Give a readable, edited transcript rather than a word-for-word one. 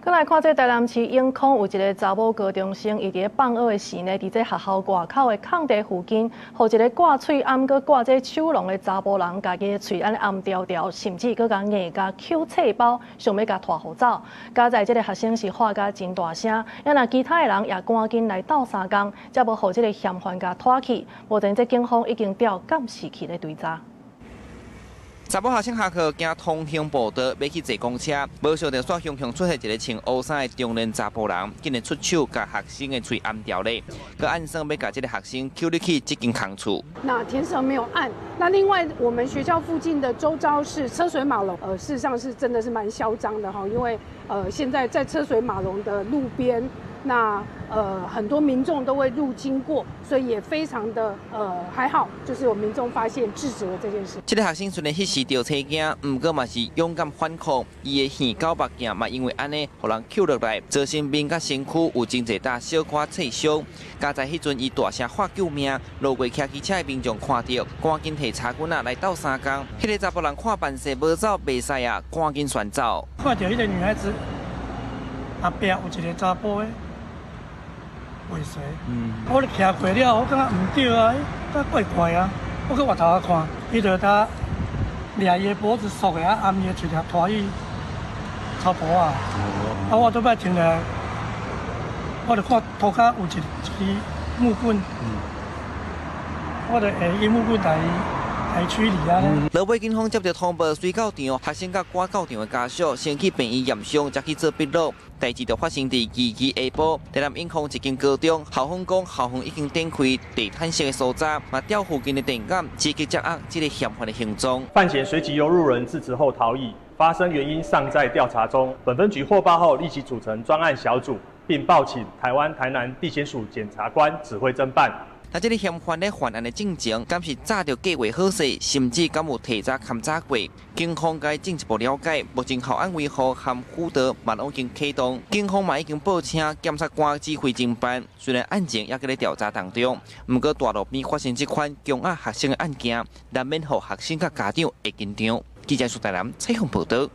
閣來看這台南市永康有一个查某高中生，伊佇咧放學的時呢，佇這學校外口的空地附近，予一个掛喙罨、閣掛這手籠的查埔人，共伊的喙按呢罨牢牢，甚至閣共硬共抾冊包，想欲共拖予走。佳哉這个學生是喊甲真大聲，啊若其他的人也趕緊來鬥相共，才無予這个嫌犯共拖去。目前這警方已經調監視器咧追查。查某學生下課行通行步道，欲去坐公車，無想著煞雄雄出現一个穿烏衫的中年查埔人，竟然出手共學生的喙罨牢咧，閣按算欲共這个學生抾入去這間空厝。那田舍沒有按。那另外，我們學校附近的周遭是車水馬龍，事實上是真的是蠻囂張的哈，因為現在在車水馬龍的路邊，那很多民眾都會路經過，所以也非常的還好，就是有民眾發現制止了這件事。這个學生雖然彼時著青驚，毋過嘛是勇敢反抗，伊的耳膠目鏡嘛因為按呢，予人抾落來，造成面佮身軀有真濟搭小可擦傷。佳哉彼陣伊大聲喊救命，路過騎機車的民眾看著，趕緊提柴棍仔來鬥相共。彼个查埔人看辦勢無走袂使啊，趕緊旋走。看著彼个女孩子後壁有一个查埔的。尾隨，我咧徛過了，我感覺毋對啊，敢怪怪啊，我閣回頭仔看，伊就他掠伊的脖子索的啊，罨伊的喙拖去草埔仔，啊，我倒擺停來，我就看塗跤有一支木棍，我就下伊木棍來。來處理啊！落尾警方接著通報，隨到場，學生佮趕到場的家屬先去病院驗傷，才去做筆錄。代誌就發生佇二二下晡，台南永康一間高中，校方講校方已經展開地毯式的搜查，嘛調附近的電監，積極掌握這个嫌犯的行蹤。犯嫌隨即由路人制止後逃逸，發生原因尚在調查中。本分局獲報後立即組成專案小組，並報請台灣台南地檢署檢察官指揮偵辦。那這个嫌犯咧犯案的進前，敢是早就計劃好勢，甚至敢有提早勘查過？警方該進一步了解。目前校安維護和輔導嘛攏已經啟動，警方嘛已經報請檢察官指揮偵辦。雖然案情猶閣咧調查當中，毋過大路邊發生這款強壓學生的案件，難免予學生佮家長會緊張。記者蘇台南採訪報導。